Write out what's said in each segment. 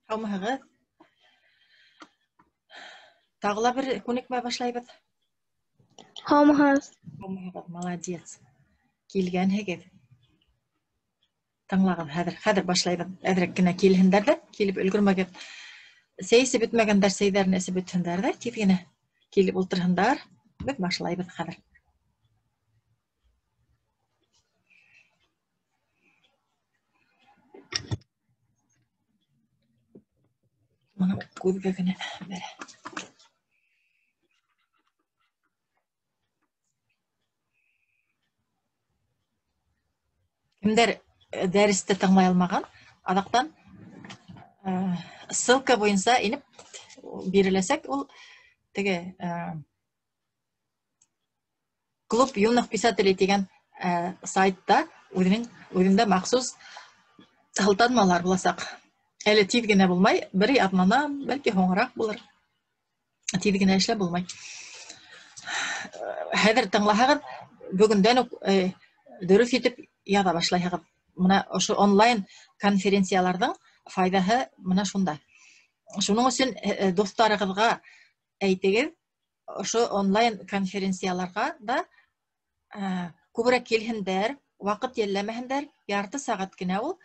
Һаумыһығыҙ? Тағы ла бер күнекмә башлайбыҙ. Һаумыһығыҙ. Һаумыһығыҙ, молодец. Килгәнһегеҙ. Тыңлағыҙ, хәҙер башлайбыҙ. Әҙерәк кенә килһендәр ҙә, килеп өлгөрмәгән. Сәй эсеп бөтмәгәндәр сәйҙәрен эсеп бөтһөндәр ҙә, тиҙ генә килеп ултырһындар. Беҙ башлайбыҙ хәҙер. Бына күҙгә генә бәрә. Кемдәр дәресте тыңлай алмаған, аҙаҡтан ссылка буйынса инеп биреләсәк ул теге Клуб юных писателей тигән сайтта үҙендә махсус һылтанмалар буласаҡ. Әле тиҙ генә булмай, бер аҙнанан, бәлки һуңыраҡ булыр. Тиҙ генә эшләп булмай. Хәҙер тыңлаһағыҙ, бөгөндән үк дөрөҫ итеп яҙа башлайһығыҙ. Бына ошо онлайн конференцияларҙың файҙаһы бына шунда. Шуның өсөн дуҫтарығыҙға әйтегеҙ, ошо онлайн конференцияларға да күберәк килһендәр, ваҡыт йәлләмәһендәр, ярты сәғәт кенә ул,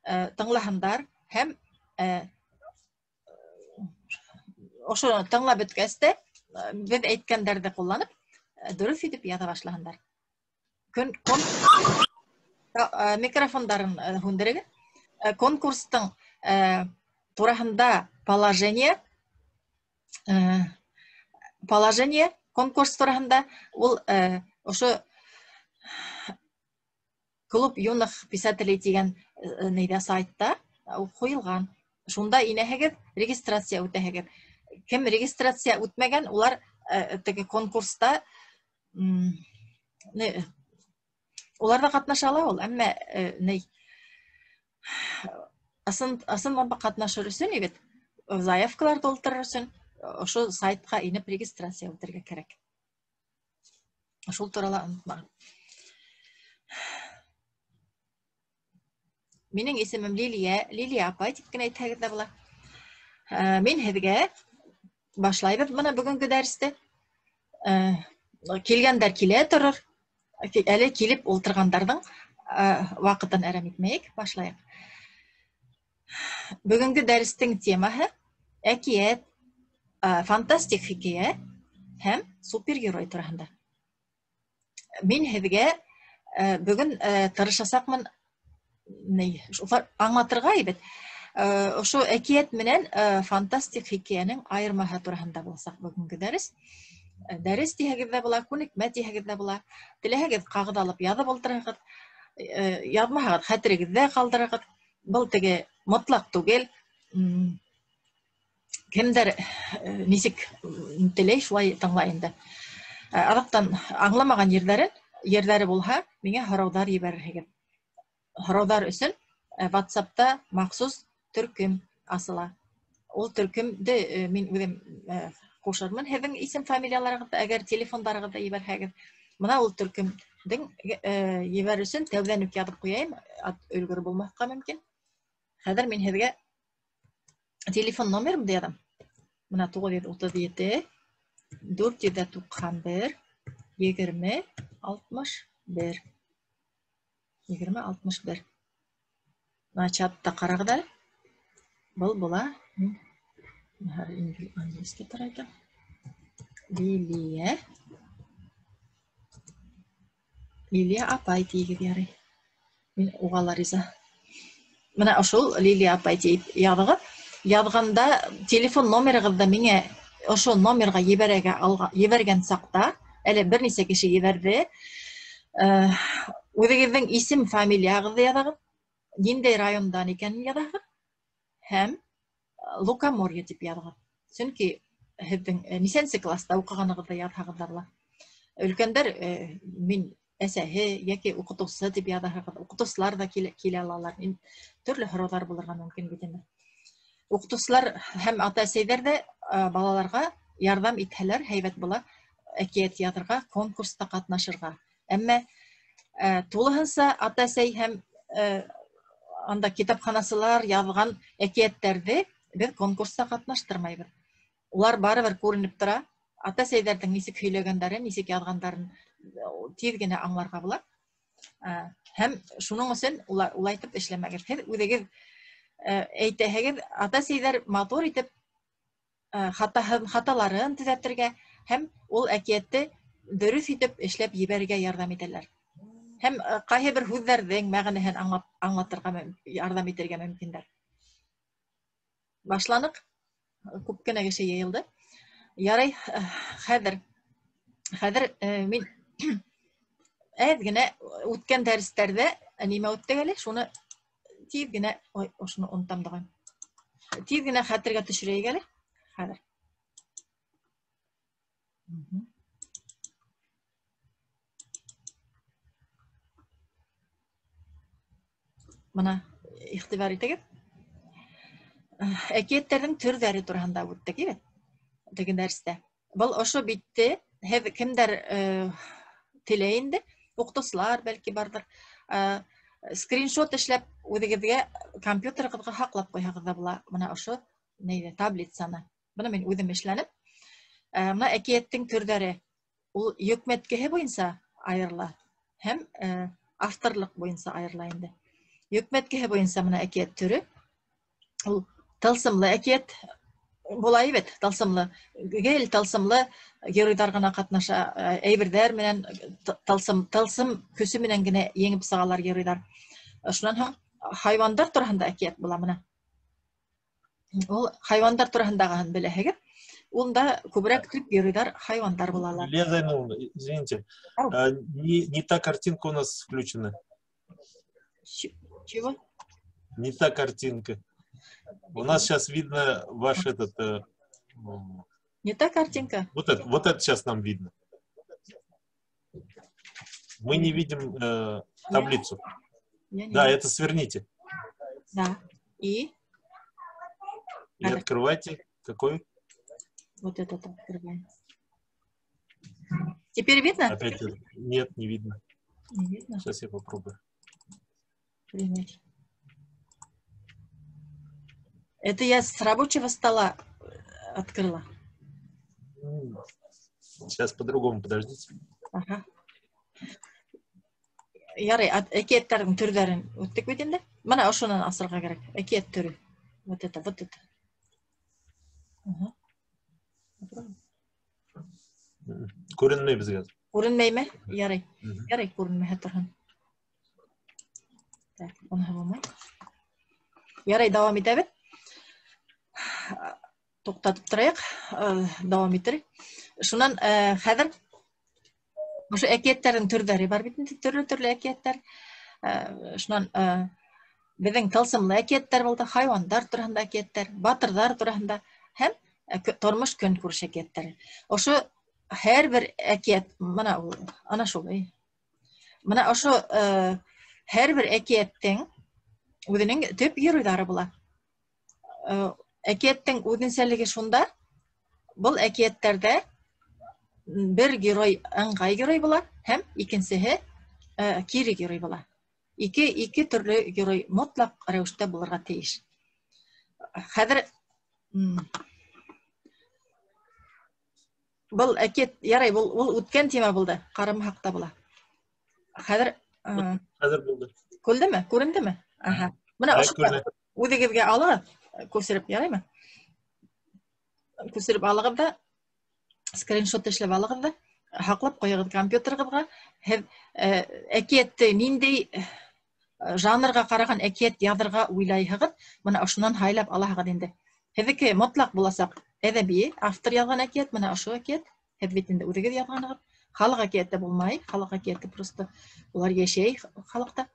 тыңлаһындар һәм ошо тыңлап бөткәс тә беҙ әйткәндәрҙе ҡулланып дөрөҫ итеп яҙа башлаһындар. Микрофондарын һүндерегеҙ. Конкурстың тураһында положение конкурс тураһында ул ошо Клуб юных писателей тигән нейҙә сайтта ҡуйылған. Шунда инәһегеҙ, регистрация үтәһегеҙ. Кем регистрация үтмәгән, улар теге конкурста улар ҙа ҡатнаша ала ул, әммә ней ысын ҡатнашыр өсөн бит заявкалар тултырыр өсөн ошо сайтҡа инеп регистрация үтергә кәрәк. Шул турала онотмағыҙ. Минең исемем Лилия, Лилия апай тип кенә әйтһәгеҙ ҙә була. Мин һеҙгә башлайбыҙ бына бөгөнгө дәресте. Килгәндәр килә торор, әле килеп ултырғандарҙың ваҡытын әрәм итмәйек, башлайыҡ. Бөгөнгө дәрестең темаһы әкиәт, фантастик хикәйә һәм супергерой тураһында. Мин һеҙгә бөгөн тырышасаҡмын аңлатырға бит. Ошо әкиәт менән фантастик хикәйәнең айырмаһы тураһында буласаҡ бөгөнгө дәрес. Дәрес тиһәгеҙ ҙә була, күнекмә тиһәгеҙ ҙә була. Теләһәгеҙ ҡағыҙ алып яҙып ултырығыҙ, яҙмаһағыҙ хәтерегеҙҙә ҡалдырығыҙ. Был теге мотлаҡ түгел. Кемдәр нисек теләй, шулай тыңлай инде. Аҙаҡтан аңламаған ерҙәре булһа, миңә һорауҙар ебәрерһегеҙ. Һорауҙар өсөн WhatsApp-та махсус төркөм асыла. Ул төркөмдө мин үҙем ҡушырмын һеҙҙең исем фамилияларығыҙҙы, әгәр телефондарығыҙҙы ебәрһәгеҙ. Бына ул төркөмдөң ебәр өсөн тәүҙән үк яҙып ҡуяйым, өлгөр булмаҫҡа мөмкин. Хәҙер мин һеҙгә телефон номерымды яҙам. Бына 937 491 20 61. 20 61. Бына чатта ҡарағыҙ әле. Был була. Английский тора икән. Лилия. Лилия апай тиегеҙ, ярай. Мин уға ла риза. Бына ошол Лилия апай тиеп яҙығыҙ. Яҙғанда телефон номерығыҙҙы миңә ошо номерға ебәргән саҡта, әле бер нисә кеше ебәрҙе. Үҙегеҙҙең исем, фамилияғыҙҙы яҙығыҙ, ниндәй райондан икәнен яҙығыҙ һәм Лукоморье тип яҙығыҙ. Сөнки һеҙҙең нисәнсе класста уҡығанығыҙҙы яҙһағыҙ ҙа була. Өлкәндәр мин әсәһе йәки уҡытыусы тип яҙаһығыҙ. Уҡытыусылар ҙа килә алалар. Төрлө һорауҙар булырға мөмкин бит инде. Уҡытыусылар һәм ата-әсәйҙәр ҙә балаларға ярҙам итһәләр һәйбәт була әкиәт яҙырға, конкурста ҡатнашырға. Әммә тулыһынса ата-әсәй һәм анда китапханасылар яҙған әкиәттәрҙе беҙ конкурста ҡатнаштырмайбыҙ. Улар барыбер күренеп тора. Ата-әсәйҙәрҙең нисек һөйләгәндәрен, нисек яҙғандарын тиҙ генә аңларға була. Һәм шуның өсөн улай итеп эшләмәгеҙ. Һеҙ үҙегеҙ әйтәһегеҙ, ата-әсәйҙәр матур итеп хаталарын төҙәтергә һәм ул әкиәтте дөрөҫ итеп эшләп ебәрергә ярҙам итәләр. Һәм ҡайһы бер һүҙҙәрҙең мәғәнәһен аңлатырға ярҙам итергә мөмкиндәр. Башланыҡ. Күп кенә кеше йыйылды. Ярай, хәҙер мин әҙ генә үткән дәрестәрҙә нимә үттек әле, шуны тиҙ генә, ой, ошоно онотам даған. Тиҙ генә хәтергә төшөрәйек әле. Хәҙер. Бына иғтибар итегеҙ. Әкиәттәрҙең төрҙәре тураһында үттек, бит? Теге дәрестә. Был ошо битте һеҙ кемдәр теләй инде, уҡытыусылар бәлки барҙыр, скриншот эшләп үҙегеҙгә компьютерығыҙға һаҡлап ҡуйһағыҙ ҙа була. Бына ошо нейҙе, таблицаны. Бына мин үҙем эшләнем. Бына әкиәттең төрҙәре ул йөкмәткеһе буйынса айырыла һәм авторлыҡ буйынса айырыла инде. Йөкмәткеһе буйынса бына әкиәт төрө ул тылсымлы әкиәт була бит, тылсымлы, гел тылсымлы геройҙар ғына ҡатнаша, әйберҙәр менән тылсым көсө менән генә еңеп сығалар геройҙар. Шунан һуң хайуандар тураһында әкиәт була бына. Ул хайуандар тураһындағыһын беләһегеҙ. Унда күберәк төп геройҙар хайуандар булалар. Лилия Зайнулловна, извините, не та картинка у нас включена. Чего? Не та картинка. У нас сейчас видно ваш этот... Не та картинка? Вот это сейчас нам видно. Мы не видим таблицу. Я не да, вижу. Это сверните. Да. И? И открывайте. Какой? Вот этот открываем. Теперь видно? Опять нет, не видно. Не видно? Сейчас я попробую. Принять. Это я с рабочего стола открыла. Сейчас по-другому, подождите. Ага. Ярай, әкиәттәрҙең төрҙәрен үттек бит инде. Бына ошонан асырға кәрәк. Әкиәт төрө. Вот это, вот это. Ага. Күренмәй беҙгә. Күренмәйме? Ярай. Ярай, күренмәһә торһон. Так, уныһы булмай. Ярай, дауам итәбеҙ. Туҡтатып торайыҡ, дауам итер. Шунан хәҙер ошо әкиәттәрҙең төрҙәре бар бит инде, төрлө-төрлө әкиәттәр. Шунан беҙҙең тылсымлы әкиәттәр булды, хайуандар тураһында әкиәттәр, батырҙар тураһында һәм тормош көнкүреш әкиәттәре. Ошо һәр бер әкиәт, бына ул, ана шул, бына ошо һәр бер әкиәттең үҙенең төп геройҙары була. Әкиәттең үҙенсәлеге шунда, был әкиәттәрҙә бер герой ыңғай герой була һәм икенсеһе кире герой була. Ике төрлө герой мотлаҡ рәүештә булырға тейеш. Хәҙер был әкиәт, ярай, ул үткән тема булды, ҡарымһаҡ та була. Хәҙер хәҙер булды. Күрҙеме? Күрендеме? Аһа. Бына ошо үҙегеҙгә алығыҙ, күсереп, яраймы? Күсереп алығыҙ да, скриншот эшләп алығыҙ да, һаҡлап ҡуйығыҙ компьютерығыҙға. Һеҙ әкиәтте ниндәй жанрға ҡараған әкиәт яҙырға уйлайһығыҙ, бына ошонан һайлап алаһығыҙ инде. Һеҙҙеке мотлаҡ буласаҡ әҙәби автор яҙған әкиәт, бына ошо әкиәт. Һеҙ бит инде үҙегеҙ яҙғанығыҙ. Халыҡ әкиәте булмай, халыҡ әкиәте просто улар йәшәй халыҡта.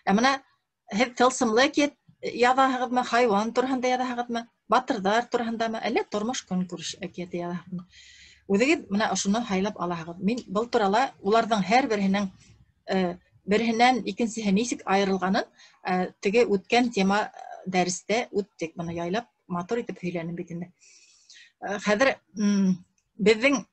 Ә бына һеҙ тылсымлы әкиәт яҙаһығыҙмы, хайуан тураһында яҙаһығыҙмы, батырҙар тураһындамы, әллә тормош көнкүреш әкиәте яҙаһығыҙмы? Үҙегеҙ бына ошоно һайлап алаһығыҙ. Мин был турала уларҙың һәр береһенең береһенән икенсеһе нисек айырылғанын теге үткән тема дәрестә үттек. Бына яйлап матур итеп һөйләнем бит инде. Хәҙер беҙҙең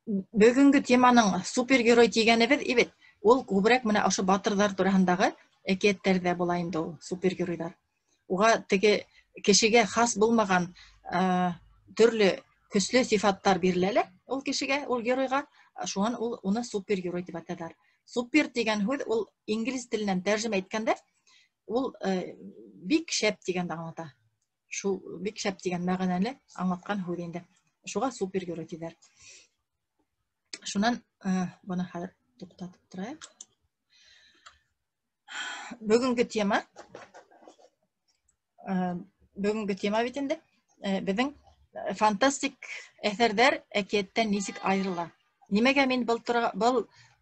бөгөнгө теманың супергерой тигәнебеҙ бит, ул күберәк менә ошо батырҙар тураһындағы әкиәттәрҙә була инде ул супергеройҙар. Уға теге Кешегә хас булмаған төрлө көслө сифаттар бирелә лә ул кешегә, ул геройға, шунан ул уны супергерой тип атайҙар. Супер тигән һүҙ ул инглиз теленән тәржемә иткәндә ул бик шәп тигәнде аңлата. Шул бик шәп тигән мәғәнәне аңлатҡан һүҙ инде. Шуға супергерой тиҙәр. Шунан быны хәҙер туҡтатып торайыҡ. Бөгөнгө тема, бөгөнгө тема бит инде беҙҙең фантастик әҫәрҙәр әкиәттән нисек айырыла. Нимәгә мин был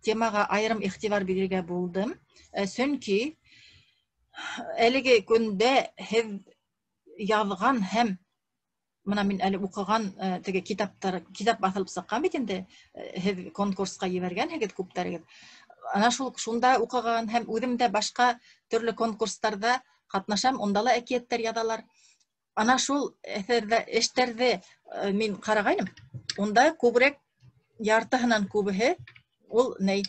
темаға айырым иғтибар бирергә булдым? Сөнки әлеге көндә һеҙ яҙған һәм мына мин әле уҡыған теге китаптар, китап баҫылып сыҡҡан бит инде, һеҙ конкурсҡа ебәргәнһегеҙ күптәрегеҙ. Ана шул шунда уҡыған һәм үҙем дә башҡа төрлө конкурстарҙа ҡатнашам, унда ла әкиәттәр яҙалар. Ана шул әҫәрҙә, эштәрҙе мин ҡарағайным. Унда күберәк яртыһынан күбеһе ул ней,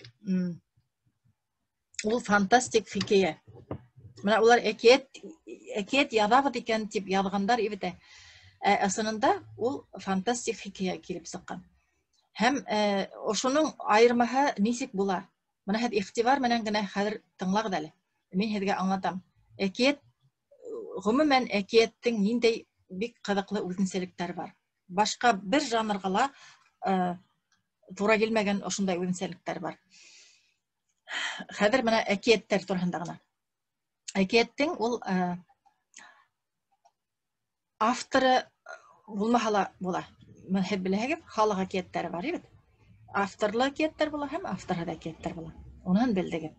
ул фантастик хикәйә. Мына улар әкиәт яҙабыҙ икән тип яҙғандар ибетә. Ә ысынында ул фантастик хикәйә килеп сыҡҡан. Һәм ошоноң айырмаһы нисек була? Бына һеҙ иғтибар менән генә хәҙер тыңлағыҙ әле. Мин һеҙгә аңлатам. Әкиәт, ғөмүмән әкиәттең ниндәй бик ҡыҙыҡлы үҙенсәлектәре бар. Башҡа бер жанрға ла тура килмәгән ошондай үҙенсәлектәр бар. Хәҙер бына әкиәттәр тураһында ғына. Әкиәттең ул авторы булмаһа ла була. Һеҙ беләһегеҙ, халыҡ әкиәттәре бар бит. Авторлы әкиәттәр була һәм авторһыҙ әкиәттәр була. Уныһын белдегеҙ.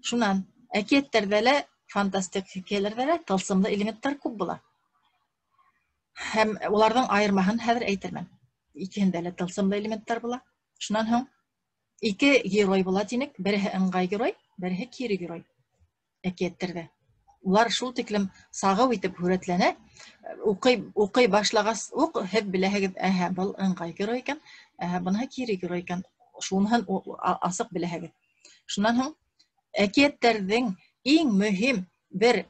Шунан әкиәттәрҙә лә, фантастик хикәйәләрҙә лә тылсымлы элементтар күп була. Һәм уларҙың айырмаһын хәҙер әйтермен. Икеһендә лә тылсымлы элементтар була. Шунан һуң ике герой була тинек, береһе ыңғай герой, береһе кире герой әкиәттәрҙә. Улар шул тиклем сағыу итеп һүрәтләнә. Уҡый башлағас уҡ һеҙ беләһегеҙ, әһә, был ыңғай герой икән, әһә, быныһы кире герой икән. Шуныһын асыҡ беләһегеҙ. Шунан һуң әкиәттәрҙең иң мөһим бер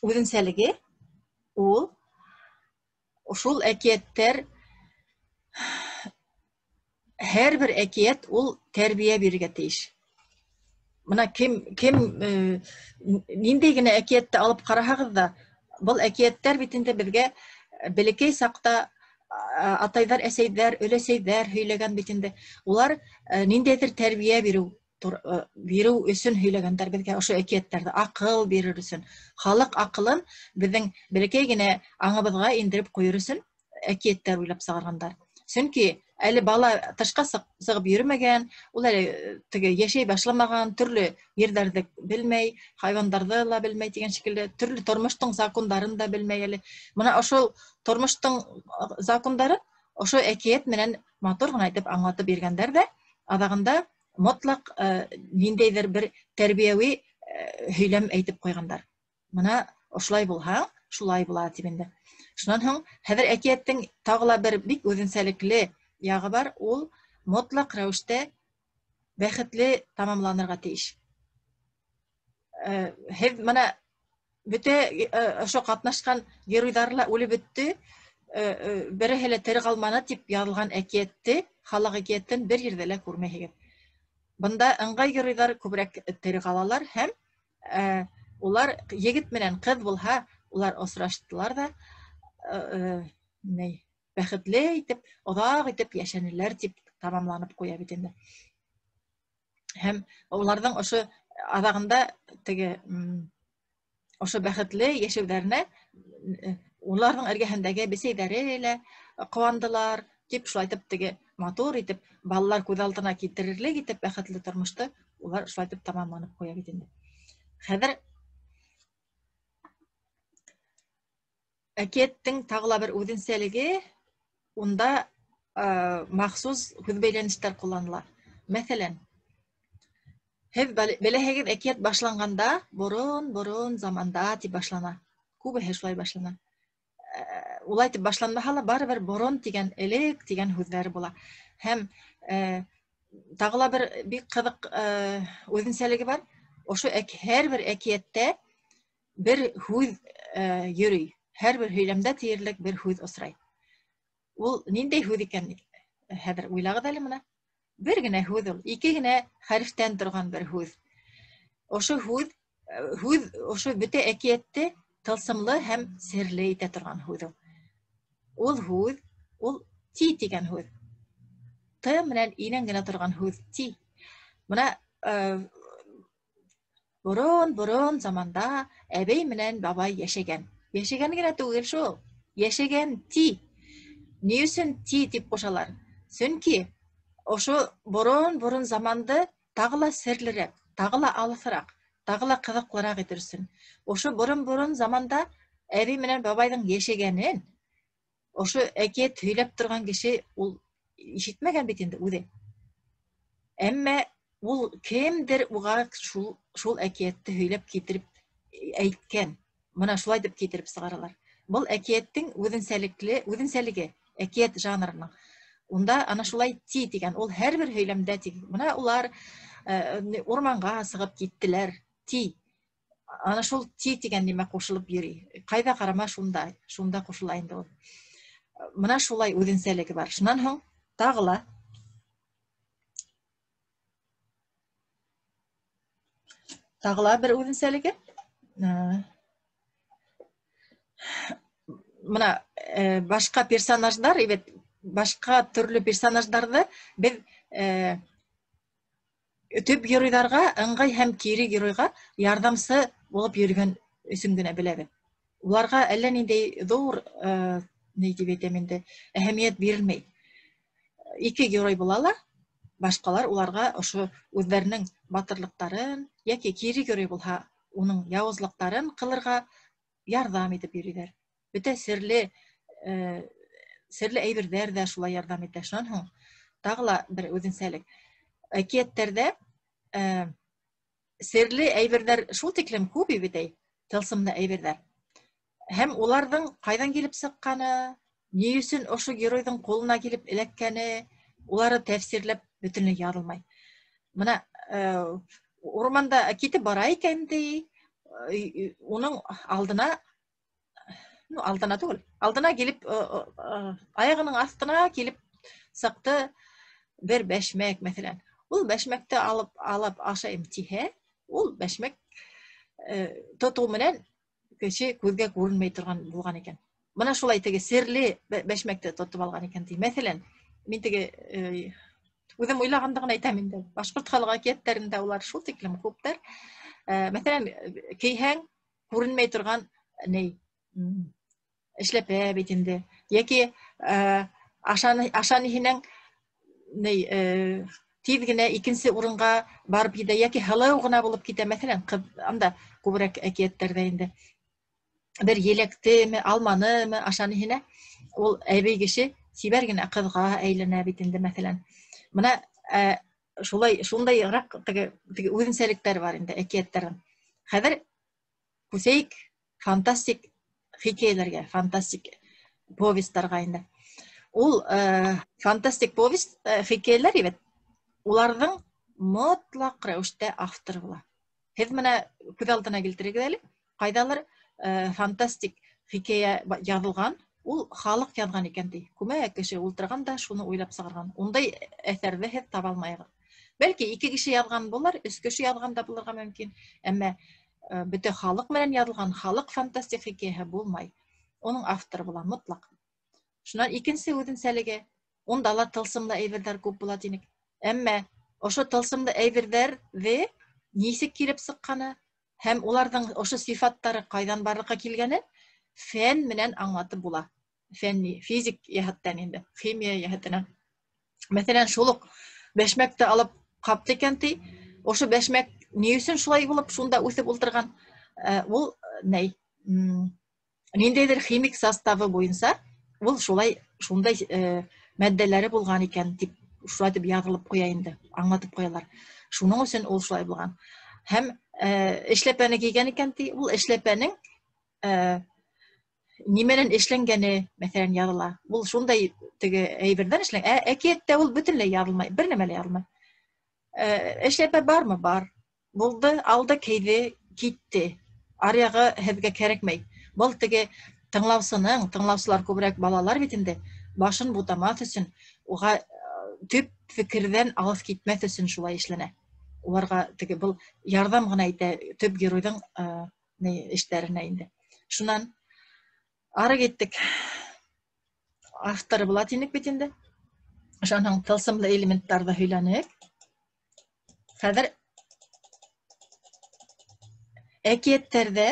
үҙенсәлеге ул шул әкиәттәр, һәр бер әкиәт ул тәрбиә бирергә тейеш. Бына кем ниндәй генә әкиәтте алып ҡараһағыҙ ҙа, был әкиәттәр бит инде беҙгә бәләкәй саҡта атайҙар, әсәйҙәр, өләсәйҙәр һөйләгән бит инде. Улар ниндәйҙер тәрбиә биреү өсөн һөйләгәндәр беҙгә ошо әкиәттәрҙе, аҡыл бирер өсөн, халыҡ аҡылын беҙҙең бәләкәй генә аңыбыҙға индереп ҡуйыр өсөн әкиәттәр уйлап сығарғандар. Сөнки әле бала тышҡа сығып йөрөмәгән, ул әле теге йәшәй башламаған, төрлө ерҙәрҙе белмәй, хайуандарҙы ла белмәй тигән шикелле, төрлө тормоштоң закондарын да белмәй әле. Бына ошол тормоштоң закондары ошо әкиәт менән матур ғына итеп аңлатып биргәндәр ҙә, аҙағында мотлаҡ ниндәйҙер бер тәрбиәүи һөйләм әйтеп ҡуйғандар. Бына ошолай булһаң, шулай була тип инде. Шунан һуң хәҙер әкиәттең тағы ла бер бик үҙенсәлекле яғы бар, ул мотлаҡ рәүештә бәхетле тамамланырға тейеш. Һеҙ бына бөтә ошо ҡатнашҡан геройҙар ла үлеп бөттө, береһе лә тере ҡалманы тип яҙылған әкиәтте, халыҡ әкиәтен бер ерҙә лә күрмәйһегеҙ. Бында ыңғай геройҙар күберәк тере ҡалалар һәм улар егет менән ҡыҙ булһа, улар осраштылар ҙа, бәхетле итеп, оҙаҡ итеп йәшәнеләр тип тамамланып ҡуя бит инде. Һәм уларҙың ошо аҙағында теге ошо бәхетле йәшәүҙәренә уларҙың эргәһендәге бесәйҙәре лә ҡыуандылар тип шулай итеп теге матур итеп балалар күҙ алдына килтерерлек итеп бәхетле тормошто улар шулай итеп тамамланып ҡуя бит инде. Хәҙер әкиәттең тағы ла бер үҙенсәлеге, унда махсус һүҙбәйләнештәр ҡулланыла. Мәҫәлән, һеҙ беләһегеҙ, әкиәт башланғанда борон-борон заманда тип башлана. Күбеһе шулай башлана. Улай тип башланмаһа ла барыбер борон тигән, элек тигән һүҙҙәр була. Һәм тағы ла бер бик ҡыҙыҡ үҙенсәлеге бар. Ошо һәр бер әкиәттә Бер һүҙ йөрөй. Һәр бер һөйләмдә тиерлек бер һүҙ осрай. Ул ниндәй һүҙ икән? Хәҙер уйлағыҙ әле мына. Бер генә һүҙ ул, ике генә хәрефтән торған бер һүҙ. Ошо һүҙ, ошо бөтә әкиәтте тылсымлы һәм серле итә торған һүҙ ул. Ул һүҙ, ул ти тигән һүҙ. Т менән инән генә торған һүҙ ти. Мына борон-борон заманда әбей менән бабай йәшәгән. Йәшәгән генә түгел шул. Йәшәгән ти. Ни өсөн ти тип ҡушалар? Сөнки ошо борон-борон заманды тағы ла серлерәк, тағы ла алыҫыраҡ, тағы ла ҡыҙыҡлыраҡ итер өсөн. Ошо борон-борон заманда әбей менән бабайҙың йәшәгәнен ошо әкиәт һөйләп торған кеше ул ишетмәгән бит инде үҙе. Әммә ул кемдер уға шул әкиәтте һөйләп китереп әйткән. Мына шулай дип китереп сығаралар. Был әкиәттең үҙенсәлеге, әкиәт жанрының. Унда ана шулай ти тигән, ул һәр бер һөйләмдә ти. Мына улар урманға сығып киттеләр, ти. Ана шул ти тигән нимә ҡушылып йөрөй. Ҡайҙа ҡарама шунда ҡушыла инде ул. Мына шулай үҙенсәлеге бар. Шунан һуң тағы ла бер үҙенсәлеге. Мына башҡа персонаждар, бит башҡа төрлө персонаждарҙы беҙ төп геройҙарға, ыңғай һәм кире геройға ярҙамсы булып йөрөгән өсөн генә беләбеҙ. Уларға әллә ниндәй ҙур, ни тип әйтәм инде, әһәмиәт бирелмәй. Ике герой була ла, башҡалар уларға ошо үҙҙәренең батырлыҡтарын йәки кире герой булһа, уның яуызлыҡтарын ҡылырға ярҙам итеп йөрөйҙәр. Бөтә серле әйберҙәр ҙә шулай ярҙам итә. Шунан һуң тағы ла бер үҙенсәлек. Әкиәттәрҙә серле әйберҙәр шул тиклем күп бит әй, тылсымлы әйберҙәр. Һәм уларҙың ҡайҙан килеп сыҡҡаны, ни өсөн ошо геройҙың ҡулына килеп эләккәне, улары тәфсирләп бөтөнләй яҙылмай. Мына урманда китеп бара икән ти, уның алдына, ну, алдына түгел, алдына килеп, аяғының аҫтына килеп сыҡты бер бәшмәк, мәҫәлән. Ул бәшмәкте алып ашайым тиһә, ул бәшмәк тотоу менән кеше күҙгә күренмәй торған булған икән. Мына шулай теге серле бәшмәкте тотоп алған икән ти. Мәҫәлән, мин теге үҙем уйлағанды ғына әйтәм инде. Башҡорт халыҡ әкиәттәрендә улар шул тиклем күптәр. Мәҫәлән, кейһәң күренмәй торған ни эшләпә бит инде. Йәки ашаны һинең ни тиҙ генә икенсе урынға барып китә, йәки һылыу ғына булып китә. Мәҫәлән, ҡыҙ анда күберәк әкиәттәрҙә инде. Бер еләктеме, алманымы ашаны һинә, ул әбей кеше сибәр генә ҡыҙға әйләнә бит инде, мәҫәлән. Мына шулай, шундайыраҡ теге үҙенсәлектәр бар инде әкиәттәрҙең. Хәҙер күсәйек фантастик хикәйәләргә, фантастик повестарға инде. Ул фантастик повесть хикәйәләр бит, уларҙың мотлаҡ рәүештә авторы була. Һеҙ мына күҙ алдына килтерегеҙ әле, ҡайҙалыр фантастик хикәйә яҙылған, ул халыҡ яҙған икән ти. Күмәк кеше ултырған да шуны уйлап сығарған. Ундай әҫәрҙе һеҙ таба алмайһығыҙ. Бәлки ике кеше яҙған булыр, өс кеше яҙған да булырға мөмкин. Әммә бөтә халыҡ менән яҙылған халыҡ фантастик хикәйәһе булмай. Уның авторы була мотлаҡ. Шунан икенсе үҙенсәлеге, унда ла тылсымлы әйберҙәр күп була тинек. Әммә ошо тылсымлы әйберҙәрҙе нисек килеп сыҡҡаны һәм уларҙың ошо сифаттары ҡайҙан барлыҡҡа килгәне фән менән аңлатып була. Фәнни, физик йәһәттән инде, химия йәһәтенән. Мәҫәлән, шул уҡ бәшмәкте алып ҡапты икән ти, ошо бәшмәк ни өсөн шулай булып шунда үҫеп ултырған? Ул ней, ниндәйҙер химик составы буйынса ул шулай шундай матдәләре булған икән тип шулай тип яҙылып ҡуя инде, аңлатып ҡуялар. Шуның өсөн ул шулай булған. Һәм эшләпәне кейгән икән ти, ул эшләпәнең нимәнән эшләнгәне, мәҫәлән, яҙыла. Ул шундай теге әйберҙән эшләнгән. Әкиәттә ул бөтөнләй яҙылмай, бер нәмә лә яҙылмай. Эшләпә бармы? Бар. Булды, алды, кейҙе, китте. Аръяғы һеҙгә кәрәкмәй. Был теге тыңлаусының, тыңлаусылар күберәк балалар бит инде, башын бутамаҫ өсөн, уға төп фекерҙән алыҫ китмәҫ өсөн шулай эшләнә. Уларға теге был ярҙам ғына итә төп геройҙың эштәренә инде. Шунан ары киттек. Авторы була тинек бит инде. Шунан тылсымлы элементтарҙы һөйләнек. Хәҙер әкиәттәрҙә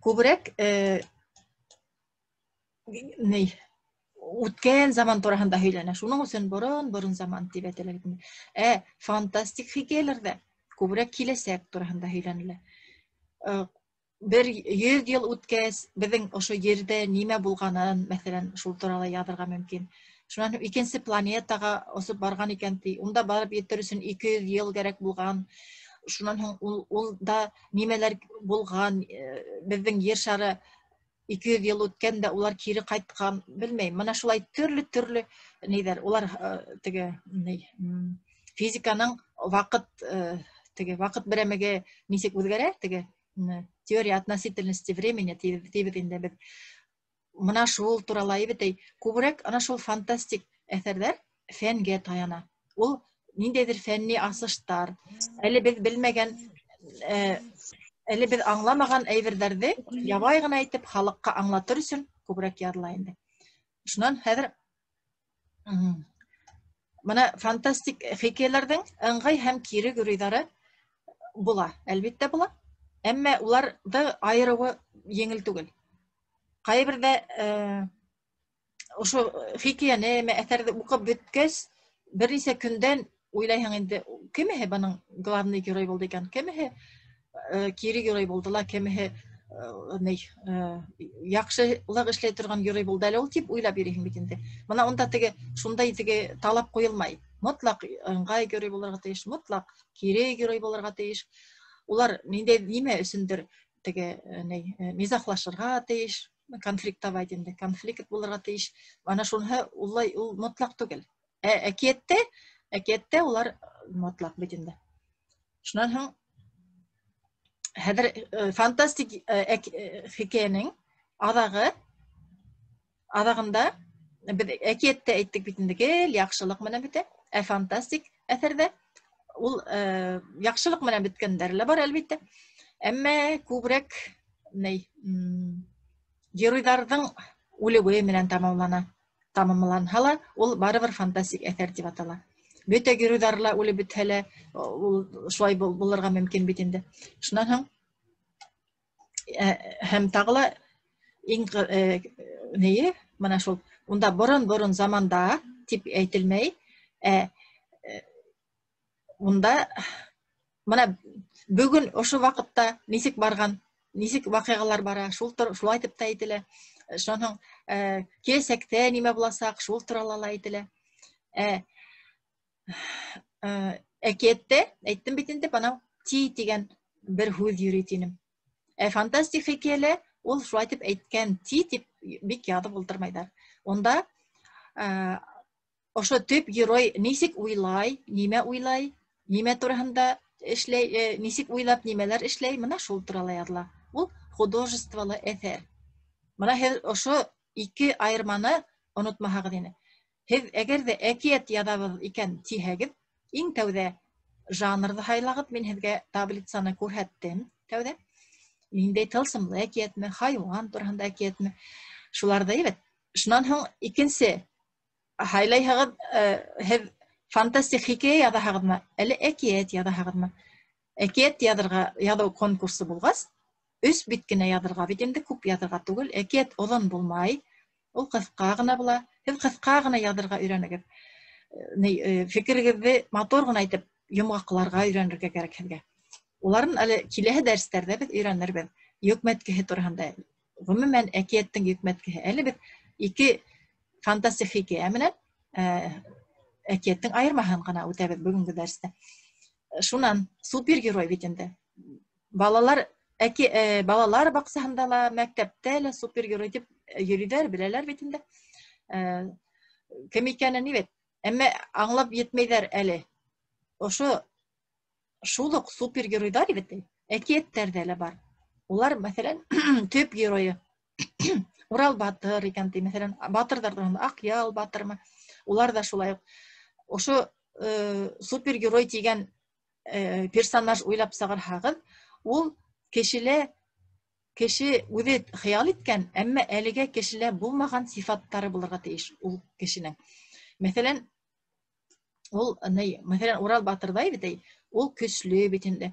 күберәк үткән заман тураһында һөйләнә. Шуның өсөн борон-борон заман тип әйтәләр. Ә фантастик хикәйәләрҙә күберәк киләсәк тураһында һөйләнелә. Бер 100 йыл үткәс, беҙҙең ошо ерҙә нимә булғанын, мәҫәлән, шул турала яҙырға мөмкин. Шунан икенсе планетаға осоп барған икән ти, унда барып етер өсөн 200 йыл кәрәк булған. Шунан һуң ул да нимәләр булған, беҙҙең ер шары 200 йыл үткән дә улар кире ҡайтҡан, белмәйем. Мына шулай төрлө-төрлө ниҙәр, улар теге физиканың ваҡыт, теге ваҡыт берәмеге нисек үҙгәрә, теге теория относительности времени тибеҙ инде беҙ. Мына шул турала әйбәтәй, күберәк ана шул фантастик әҫәрҙәр фәнгә таяна. Ул ниндәйҙер фәнни асыштар, әле беҙ белмәгән, әле беҙ аңламаған әйберҙәрҙе ябай ғына итеп халыҡҡа аңлатыр өсөн күберәк яҙыла инде. Шунан хәҙер мына фантастик хикәйәләрҙең ыңғай һәм кире геройҙары була, әлбиттә була. Әммә уларҙы айырыуы еңел түгел. Ҡайберҙә ошо хикәйәне, әҫәрҙе уҡып бөткәс, бер нисә көндән уйлайһың инде, кемеһе бының главный герой булды икән, кемеһе кире герой булды ла, кемеһе яҡшылыҡ эшләй торған герой булды әле ул тип уйлап йөрөйһөң бит инде. Мына унда теге шундай теге талап ҡуйылмай. Мотлаҡ ыңғай герой булырға тейеш, мотлаҡ кире герой булырға тейеш. Улар ниндәй нимә өсөндөр теге низахлашырға тейеш, конфликтовать инде, конфликт булырға тейеш. Ана шуныһы улай ул мотлаҡ түгел. Ә әкиәттә улар мотлаҡ бит инде. Шунан һуң хәҙер фантастик хикәйәнең аҙағында беҙ әкиәттә әйттек бит инде, гел яҡшылыҡ менән бөтә. Ә фантастик әҫәрҙә ул яҡшылыҡ менән бөткәндәре лә бар әлбиттә. Әммә күберәк геройҙарҙың үлеүе менән тамамлана. Тамамланһа ла ул барыбер фантастик әҫәр тип атала. Бөтә геройҙар ла үлеп бөтһә лә ул шулай булырға мөмкин бит инде. Шунан һуң һәм тағы ла иң нейе, мына шул унда борон-борон заманда тип әйтелмәй, унда мына бөгөн ошо ваҡытта нисек барған, нисек ваҡиғалар бара, шулай итеп тә әйтелә. Шунан һуң киләсәктә нимә буласаҡ, шул турала ла әйтелә. Әкиәттә әйттем бит инде, бынау ти тигән бер һүҙ йөрөй тинем. Ә фантастик хикәйәлә ул шулай итеп әйткән ти тип бик яҙып ултырмайҙар. Унда ошо төп герой нисек уйлай, нимә уйлай, нимә тураһында эшләй, нисек уйлап нимәләр эшләй, мына шул турала яҙыла. Ул художестволы әҫәр. Мына һеҙ ошо ике айырманы онотмаһағыҙ ине. Һеҙ әгәр ҙә әкиәт яҙабыҙ икән тиһәгеҙ, иң тәүҙә жанрҙы һайлағыҙ. Мин һеҙгә таблицаны күрһәттем тәүҙә. Ниндәй тылсымлы әкиәтме, хайуан тураһында әкиәтме, шуларҙы әйбәт. Шунан һуң икенсе һайлайһығыҙ, һеҙ фантастик хикәйә яҙаһығыҙмы, әле әкиәт яҙаһығыҙмы? Әкиәт яҙыу конкурсы булғас, 3 бит кенә яҙырға бит инде, күп яҙырға түгел. Әкиәт оҙон булмай, ул ҡыҫҡа ғына була. Һеҙ ҡыҫҡа ғына яҙырға өйрәнегеҙ. Фекерегеҙҙе матур ғына итеп йомғаҡларға өйрәнергә кәрәк һеҙгә. Уларын әле киләһе дәрестәрҙә беҙ өйрәнербеҙ. Йөкмәткеһе тураһында, ғөмүмән әкиәттең йөкмәткеһе. Әле беҙ ике фантастик хикәйә менән әкиәттең айырмаһын ғына үтәбеҙ бөгөнгө дәрестә. Шунан супергерой бит инде. Балалар балалар баҡсаһында ла, мәктәптә лә супергерой тип йөрөйҙәр, беләләр бит инде. Кем икәнен ни бит. Әммә аңлап етмәйҙәр әле. Ошо Шул уҡ супергеройҙар бит әкиәттәрҙә лә бар. Улар, мәҫәлән, төп геройы Урал батыр икән ти, мәҫәлән, батырҙар тураһында Аҡъял батырмы? Улар ҙа шулай уҡ ошо супергерой тигән персонаж уйлап сығарһағыҙ, ул кешелә кеше үҙе хыял иткән, әммә әлегә кешелә булмаған сифаттары булырға тейеш ул кешенең. Мәҫәлән, ул ни, мәҫәлән, Урал батырҙай бит, ул көслө бит инде.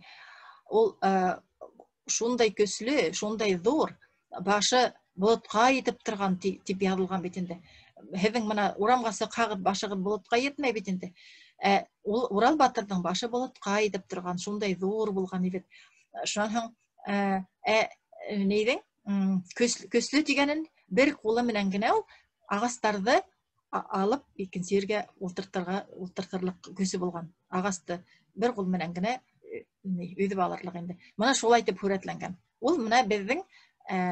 Ул шундай көслө, шундай ҙур, башы болотҡа етеп торған тип яҙылған бит инде. Һеҙҙең мына урамға сыҡһағыҙ, башығыҙ болотҡа етмәй бит инде. Ул Урал батырҙың башы болотҡа етеп торған, шундай ҙур булған бит. Шунан һуң нейҙең көслө тигәнен бер ҡулы менән генә ул ағастарҙы алып икенсе ергә ултыртырлыҡ көсө булған. Ағасты бер ҡул менән генә өҙөп алырлыҡ инде. Мына шулай итеп һүрәтләнгән. Ул мына беҙҙең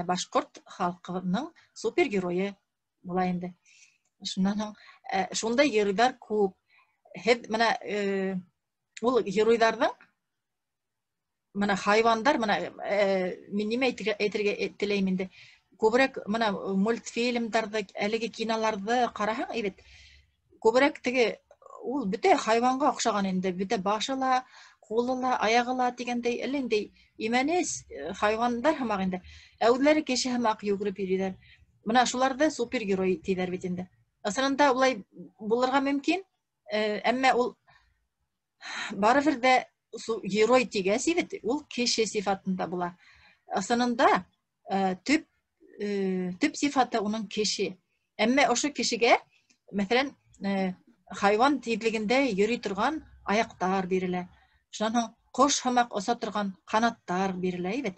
башҡорт халҡының супергеройы була инде. Шунан һуң шундай геройҙар күп. Һеҙ мына ул геройҙарҙың мына хайвандар, мына мин нимә әйтергә теләйем инде. Күберәк мына мультфильмдарҙы, әлеге киноларҙы ҡараһаң, әйбәт. Күберәк теге ул бөтә хайванға оҡшаған инде, бөтә башы ла, ҡулы ла, аяғы ла тигәндәй, әллә ниндәй имәнес хайвандар һымаҡ инде. Ә үҙҙәре кеше һымаҡ йүгереп йөрөйҙәр. Мына шуларҙы супергерой тиҙәр бит инде. Ысынында улай булырға мөмкин, әммә ул барыбер ҙә герой тигәс бит, ул кеше сифатында була. Ысынында төп сифаты уның кеше. Әммә ошо кешегә, мәҫәлән, хайван тиҙлегендә йөрөй торған аяҡтар бирелә. Шунан һуң ҡош һымаҡ оса торған ҡанаттар бирелә бит.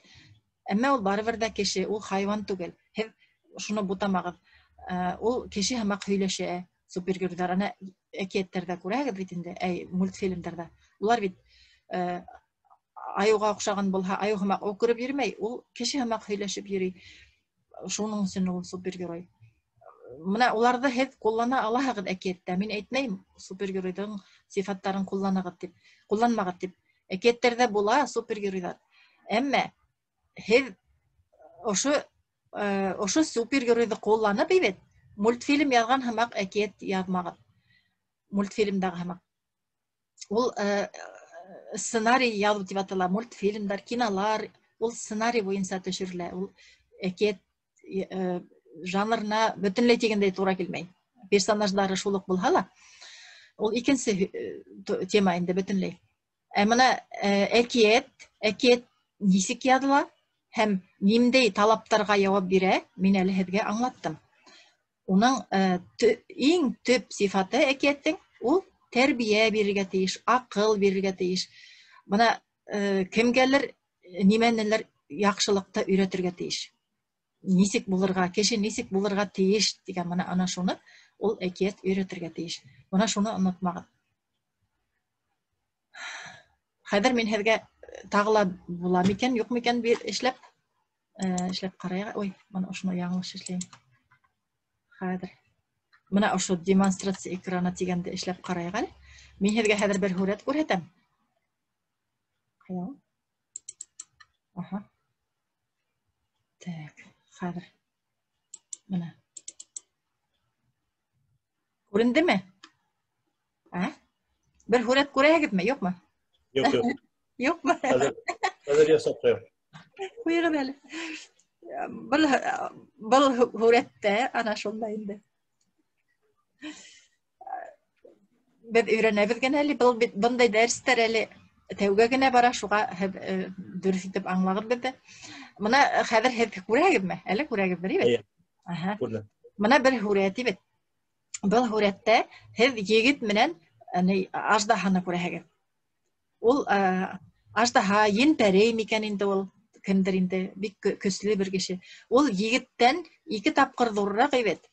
Әммә ул барыбер ҙә кеше, ул хайван түгел. Һеҙ шуны бутамағыҙ. Ул кеше һымаҡ һөйләшә супергеройҙар. Ана әкиәттәрҙә күрәһегеҙ бит инде, мультфильмдарҙа. Улар бит айыуға оҡшаған булһа, айыу һымаҡ үкереп йөрөмәй, ул кеше һымаҡ һөйләшеп йөрөй. Шуның өсөн ул супергерой. Мына уларҙы һеҙ ҡуллана алаһығыҙ әкиәттә. Мин әйтмәйем супергеройҙың сифаттарын ҡулланығыҙ тип, ҡулланмағыҙ тип. Әкиәттәрҙә була супергеройҙар. Әммә һеҙ ошо супергеройҙы ҡулланып бит, мультфильм яҙған һымаҡ әкиәт яҙмағыҙ. Мультфильмдағы һымаҡ. Ул сценарий яҙыу тип атала, мультфильмдар, кинолар, ул сценарий буйынса төшөрөлә. Ул әкиәт жанрына бөтөнләй тигәндәй тура килмәй. Персонаждары шул уҡ булһа ла, ул икенсе тема инде бөтөнләй. Ә мына әкиәт нисек яҙыла һәм ниндәй талаптарға яуап бирә, мин әле һеҙгә аңлаттым. Уның иң төп сифаты әкиәттең ул тәрбиә бирергә тейеш, аҡыл бирергә тейеш. Бына кемгәлер нимәнелер яҡшылыҡты өйрәтергә тейеш. Нисек булырға, кеше нисек булырға тейеш тигән мына ана шуны ул әкиәт өйрәтергә тейеш. Бына шуны онотмағыҙ. Хәҙер мин һеҙгә тағы ла була микән, юҡ микән бер эшләп ҡарайыҡ. Ой, мына ошоно яңылыш эшләйем. Хәҙер. Мына ошо демонстрация экраны тигәнде эшләп ҡарайыҡ әле. Мин һеҙгә хәҙер бер һүрәт күрһәтәм. Ҡайҙа ул? Аһа. Так, хәҙер. Мына. Күрендеме? Ә? Бер һүрәт күрәһегеҙме, юҡмы? Юҡ, юҡ. Юҡмы? Хәҙер ясап ҡуям. Ҡуйығыҙ әле. Был һүрәттә ана шунда инде. Беҙ өйрәнәбеҙ генә әле, был бит бындай дәрестәр әле тәүгә генә бара, шуға һеҙ дөрөҫ итеп аңлағыҙ беҙҙе. Мына хәҙер һеҙ күрәһегеҙме? Әле күрәһегеҙҙер, бит? Эйе. Аһа. Күрҙем. Мына бер һүрәт бит. Был һүрәттә һеҙ егет менән аждаһаны күрәһегеҙ. Ул аждаһа ен-пәрей микән инде ул, кемдер инде, бик көслө бер кеше. Ул егеттән 2 тапҡыр ҙурыраҡ бит.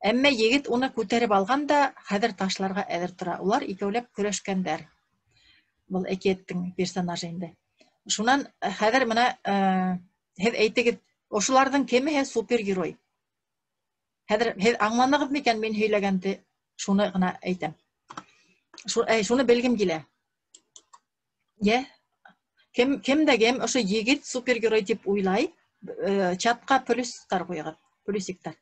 Әммә егет уны күтәреп алған да хәҙер ташларға әҙер тора. Улар икәүләп көрәшкәндәр. Был әкиәттең персонажы инде. Шунан хәҙер мына һеҙ әйтегеҙ, ошоларҙың кемеһе супергерой? Хәҙер һеҙ аңланығыҙ микән мин һөйләгәнде? Шуны ғына әйтәм. Шуны белгем килә. Йә, кем дә кем ошо егет супергерой тип уйлай, чатҡа плюстар ҡуйығыҙ, плюсиктар.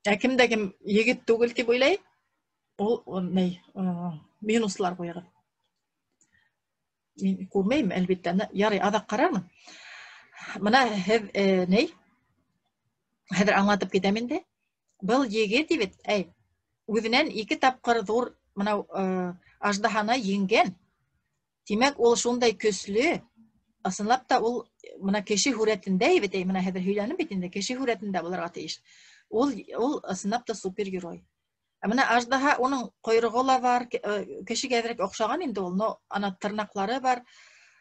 Ә кем дә кем егет түгел тип уйлай, ул ни, минуслар ҡуйығыҙ. Мин күрмәйем, әлбиттә, ярай, аҙаҡ ҡарармын. Бына һеҙ ни, хәҙер аңлатып китәм инде. Был егет бит, әй, үҙенән 2 тапҡыр ҙур мынау аждаһаны еңгән. Тимәк, ул шундай көслө, ысынлап та ул мына кеше һүрәтендә бит, әй, мына хәҙер һөйләнем бит инде, кеше һүрәтендә булырға тейеш. Ул ысынлап та супергерой. Ә мына аждаһа, уның ҡойроғо ла бар, кешегә әҙерәк оҡшаған инде ул, но ана тырнаҡлары бар.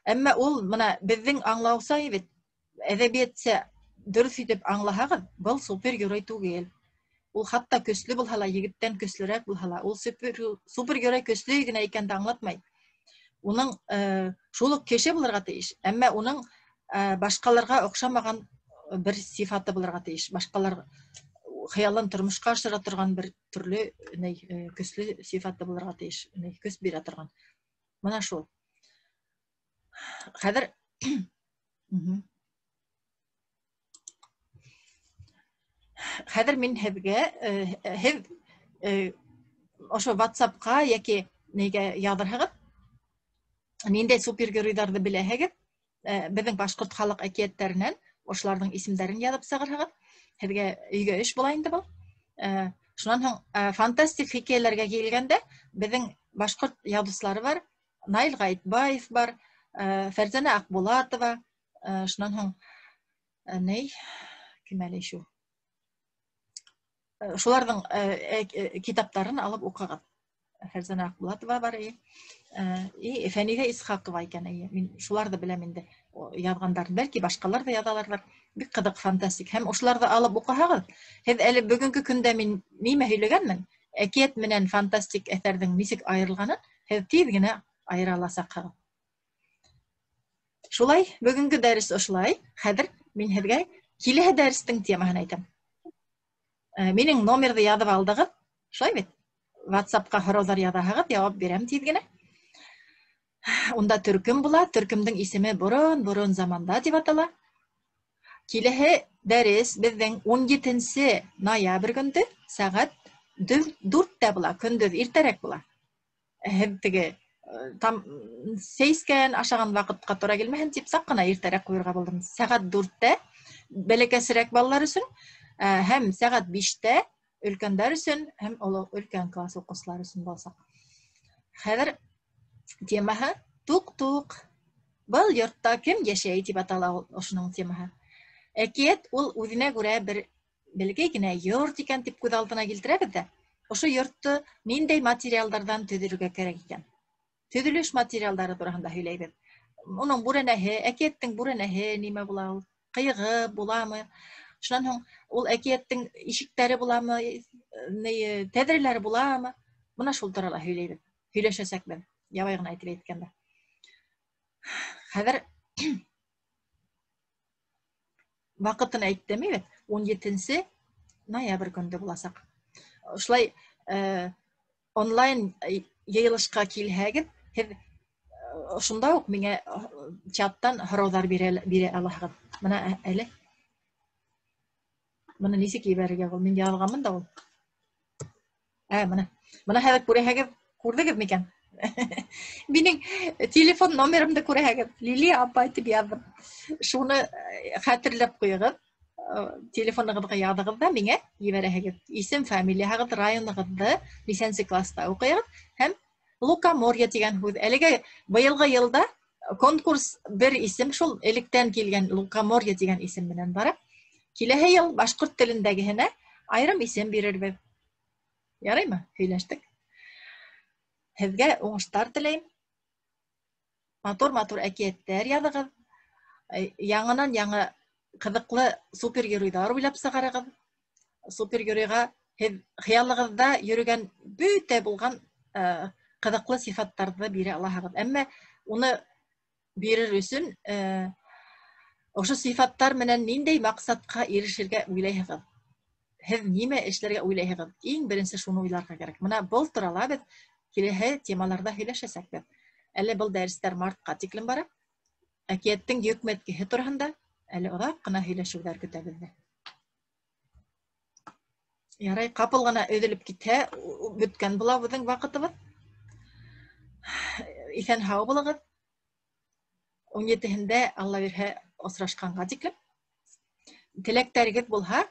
Әммә ул мына беҙҙең аңлауса бит, әҙәбиәтсә дөрөҫ итеп аңлаһағыҙ, был супергерой түгел. Ул хатта көслө булһа ла, егеттән көслөрәк булһа ла, ул супергерой көслө генә икәнде аңлатмай. Уның шул уҡ кеше булырға тейеш, әммә уның башҡаларға оҡшамаған бер сифаты булырға тейеш, башҡалар хыялын тормошҡа ашыра торған бер төрлө көслө сифаты булырға тейеш, көс бирә торған. Мына шул. Хәҙер хәҙер мин һеҙгә, һеҙ ошо WhatsApp-ҡа йәки нигә яҙырһығыҙ, ниндәй супергеройҙарҙы беләһегеҙ, беҙҙең башҡорт халыҡ әкиәттәренән ошоларҙың исемдәрен яҙып сығырһығыҙ. Һеҙгә өйгә эш була инде был. Шунан һуң фантастик хикәйәләргә килгәндә беҙҙең башҡорт яҙыусылары бар, Наил Ғәйетбаев бар, Фәрзәнә Аҡбулатова, шунан һуң ней, кем әле ишеү? Шуларҙың китаптарын алып уҡығыҙ. Фәрзәнә Аҡбулатова бар, и Фәниҙә Исхаҡова икән, мин шуларҙы беләм инде, яҙғандарын, бәлки башҡалар ҙа яҙаларҙыр. Бик ҡыҙыҡ, фантастик. Һәм ошоларҙы алып уҡыһағыҙ, һеҙ әле бөгөнгө көндә мин нимә һөйләгәнмен, әкиәт менән фантастик әҫәрҙең нисек айырылғанын һеҙ тиҙ генә айыра аласаҡһығыҙ. Шулай, бөгөнгө дәрес ошолай. Хәҙер мин һеҙгә киләһе дәрестең темаһын әйтәм. Минең номерҙы яҙып алдығыҙ, шулай бит? WhatsApp-ҡа һорауҙар яҙаһығыҙ, яуап бирәм тиҙ генә. Унда төркөм була, төркөмдөң исеме борон-борон заманда тип атала. Киләһе дәрес беҙҙең 17 ноябрь көндө сәғәт 4-тә була, көндөҙ иртәрәк була. Һеҙ теге там сәй эскән, ашаған ваҡытҡа тура килмәһен тип саҡ ҡына иртәрәк ҡуйырға булдым. Сәғәт 4-тә бәләкәсерәк балалар өсөн, һәм сәғәт 5-тә өлкәндәр өсөн, һәм оло өлкән класс уҡыусылар өсөн буласаҡ. Хәҙер темаһы туҡ-туҡ. Был йортта кем йәшәй тип атала ул ошоноң темаһы. Әкиәт ул үҙенә күрә бер бәләкәй генә йорт икән тип күҙ алдына килтерәбеҙ ҙә, ошо йортто ниндәй материалдарҙан төҙөргә кәрәк икән? Төҙөлөш материалдары тураһында һөйләйбеҙ. Уның бүрәнәһе, әкиәттең бүрәнәһе нимә була ул? Ҡыйығы буламы? Шунан һуң ул әкиәттең ишектәре буламы, тәҙрәләре буламы? Бына шул турала һөйләйбеҙ. Һөйләшәсәкбеҙ, ябай ғына итеп әйткәндә. Хәҙер ваҡытын әйттем бит, 17 ноябрь көндө буласаҡ. Ошолай онлайн йыйылышҡа килһәгеҙ, һеҙ ошонда уҡ миңә чаттан һорауҙар бирә алаһығыҙ. Бына әле. Бына нисек ебәрергә ул? Мин яҙғанмын да ул. Бына. Бына хәҙер күрәһегеҙ, күрҙегеҙ микән? Минең телефон номерымды күрәһегеҙ. Лилия апай тип яҙҙым. Шуны хәтерләп ҡуйығыҙ. Телефонығыҙға яҙығыҙ ҙа миңә ебәрәһегеҙ. Исем, фамилияһығыҙ, районығыҙҙы, нисәнсе класста уҡыйығыҙ һәм Лукоморье тигән һүҙ. Әлегә быйылғы йылда конкурс бер исем шул электән килгән Лукоморье тигән исем менән бара. Киләһе йыл башҡорт телендәгеһенә айырым исем бирербеҙ. Яраймы? Һөйләштек. Һеҙгә уңыштар теләйем. Матур-матур әкиәттәр яҙығыҙ. Яңынан яңы ҡыҙыҡлы супергеройҙар уйлап сығарығыҙ. Супергеройға һеҙ хыялығыҙҙа йөрөгән бөтә булған ҡыҙыҡлы сифаттарҙы бирә алаһығыҙ. Әммә уны бирер өсөн ошо сифаттар менән ниндәй маҡсатҡа ирешергә уйлайһығыҙ? Һеҙ нимә эшләргә уйлайһығыҙ? Иң беренсе шуны уйларға кәрәк. Бына был турала беҙ киләһе темаларҙа һөйләшәсәкбеҙ. Әле был дәрестәр мартҡа тиклем бара. Әкиәттең йөкмәткеһе тураһында әле оҙаҡ ҡына һөйләшеүҙәр көтә беҙҙе. Ярай, ҡапыл ғына өҙөлөп китһә, бөткән була беҙҙең ваҡытыбыҙ. Иҫән-һау булығыҙ. 17-һендә Алла бирһә осрашҡанға тиклем. Теләктәрегеҙ булһа,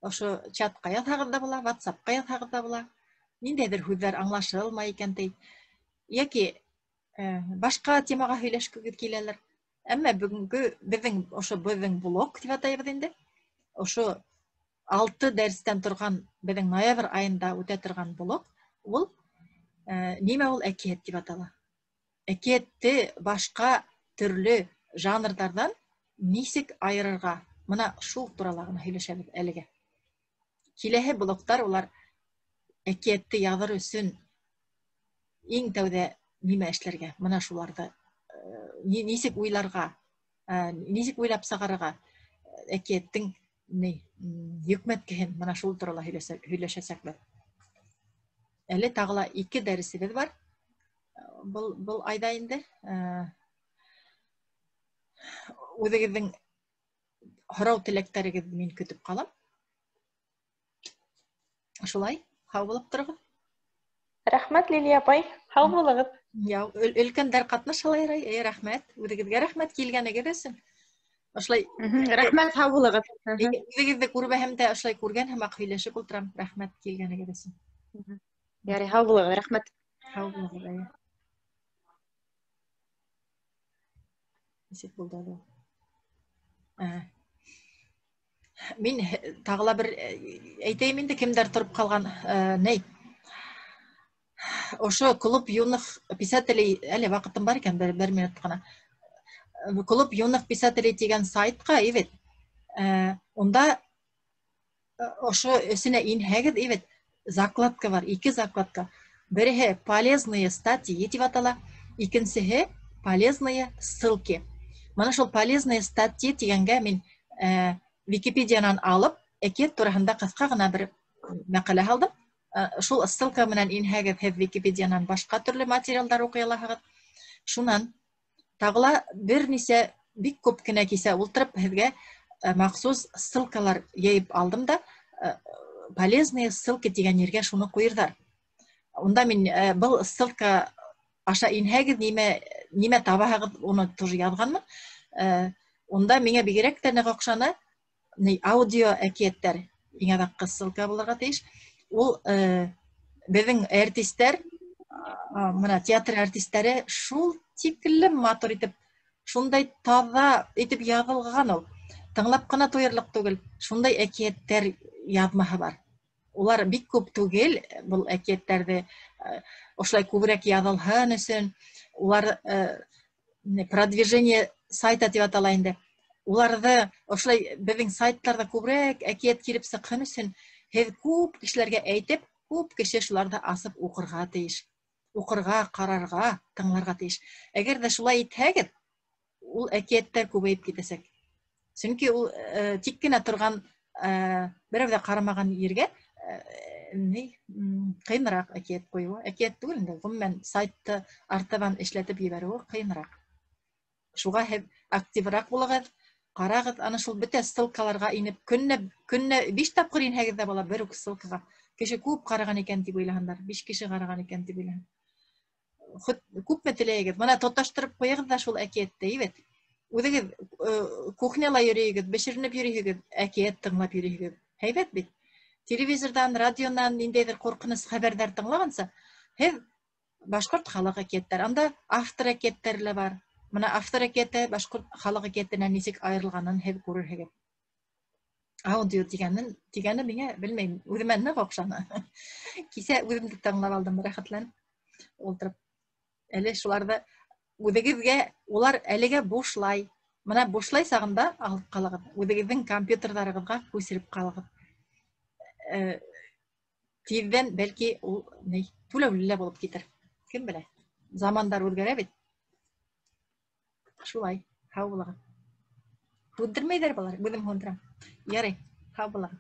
ошо чатҡа яҙһағыҙ ҙа була, WhatsApp-ҡа яҙһағыҙ ҙа була. Ниндәйҙер һүҙҙәр аңлашылмай икән ти. Йәки башҡа темаға һөйләшкегеҙ киләлер. Әммә бөгөнгө беҙҙең ошо беҙҙең блог тип атайбыҙ инде. Ошо 6 дәрестән торған беҙҙең ноябрь айында үтә торған блог ул нимә ул әкиәт тип атала. Әкиәтте башҡа төрлө жанрҙарҙан нисек айырырға? Мына шул турала ғына һөйләшәбеҙ әлегә. Киләһе блогтар улар әкиәтте яҙыр өсөн иң тәүҙә нимә эшләргә? Мына шуларҙы нисек уйларға, нисек уйлап сығарырға әкиәттең йөкмәткеһен мына шул турала һөйләшәсәкбеҙ. Әле тағы ла 2 дәресебеҙ бар. Был айҙа инде. Үҙегеҙҙең һорау теләктәрегеҙҙе мин көтөп ҡалам. Шулай, һау булып тороғоҙ. Рәхмәт, Лилия апай, һау булығыҙ. Я, өлкәндәр ҡатнаша ла ярай. Рәхмәт, үҙегеҙгә рәхмәт килгәнегеҙ өсөн. Ошолай, Рәхмәт, һау булығыҙ. Үҙегеҙҙе күрмәһәм дә, ошолай күргән һымаҡ һөйләшеп ултырам. Рәхмәт килгәнегеҙ өсөн. Ярай, һау булығыҙ, рәхмәт. Һау булығыҙ, әйе. Нисек булды әле ул? Мин тағы ла бер әйтәйем инде, кемдәр тороп ҡалған, ней. Ошо клуб юных писателей, әле ваҡытым бар икән, бер минут ҡына. Клуб юных писателей тигән сайтҡа, эвет. Унда ошо эсенә инһәгеҙ, эвет, закладка бар, 2 закладка. Береһе полезные статьи тип атала, икенсеһе полезные ссылки. Мына шул полезные статьи тигәнгә мин Википедиянан алып, әкиәт тураһында ҡыҫҡа ғына бер мәҡәлә һалдым. Шул ссылка менән инһәгеҙ, һеҙ Википедиянан башҡа төрлө материалдар уҡый алаһығыҙ. Шунан тағы ла бер нисә бик күп кенә кисә ултырып, һеҙгә махсус ссылкалар йыйып алдым да, полезные ссылки тигән ергә шуны ҡуйырҙар. Унда мин был ссылка аша инһәгеҙ, нимә табаһығыҙ, уны тоже яҙғанмын. Унда миңә бигерәк тә ныҡ оҡшаны, аудио әкиәттәр иң аҙаҡҡы ссылка булырға тейеш. Ул беҙҙең артистәр, мына театр артистәре шул тиклем матур итеп, шундай таҙа итеп яҙылған ул. Тыңлап ҡына туйырлыҡ түгел, шундай әкиәттәр яҙмаһы бар. Улар бик күп түгел, был әкиәттәрҙе ошолай күберәк яҙылһын өсөн, улар продвижение сайта тип атала инде. Уларҙы ошолай беҙҙең сайттарҙа күберәк әкиәт килеп сыҡһын өсөн, һеҙ күп кешеләргә әйтеп, күп кеше шуларҙы асып уҡырға тейеш. Уҡырға, ҡарарға, тыңларға тейеш. Әгәр ҙә шулай итһәгеҙ, ул әкиәттәр күбәйеп китәсәк. Сөнки ул тик кенә торған, берәү ҙә ҡарамаған ергә ҡыйыныраҡ әкиәт ҡуйыуы. Әкиәт түгел инде, ғөмүмән сайтты артабан эшләтеп ебәреүе ҡыйыныраҡ. Шуға һеҙ активыраҡ булығыҙ, ҡарағыҙ, ана шул бөтә ссылкаларға инеп, көнөнә 5 тапҡыр инһәгеҙ ҙә була бер үк ссылкаға. Кеше күп ҡараған икән тип уйлаһындар, 5 кеше ҡараған икән тип уйлаһын. Күпме теләйегеҙ, мына тоташтырып ҡуйығыҙ ҙа шул әкиәтте, әйбәт. Үҙегеҙ кухняла йөрөйһөгөҙ, бешеренеп йөрөйһөгөҙ, әкиәт тыңлап йөрөйһөгөҙ. Һәйбәт бит. Телевизорҙан, радионан ниндәйҙер ҡурҡыныс хәбәрҙәр тыңлағанса, һеҙ башҡорт халыҡ әкиәттәр, анда автор әкиәттәре лә бар. Мына автор әкиәте башҡорт халыҡ әкиәтенән нисек айырылғанын һеҙ күрерһегеҙ. Аудио тигәне миңә, белмәйем, үҙемә ныҡ оҡшаны. Кисә үҙемде тыңлап алдым, рәхәтләнеп ултырып. Әле шуларҙы үҙегеҙгә, улар әлегә бушлай. Мына бушлай сағында алып ҡалығыҙ. Үҙегеҙҙең компьютерҙарығыҙға күсереп ҡалығыҙ. Тиҙҙән бәлки ул түләүле лә булып китер. Кем белә? Замандар үҙгәрә бит. Шулай, һау булығыҙ. Һүндермәйҙәр былар, үҙем һүндерәм. Ярай, һау булығыҙ.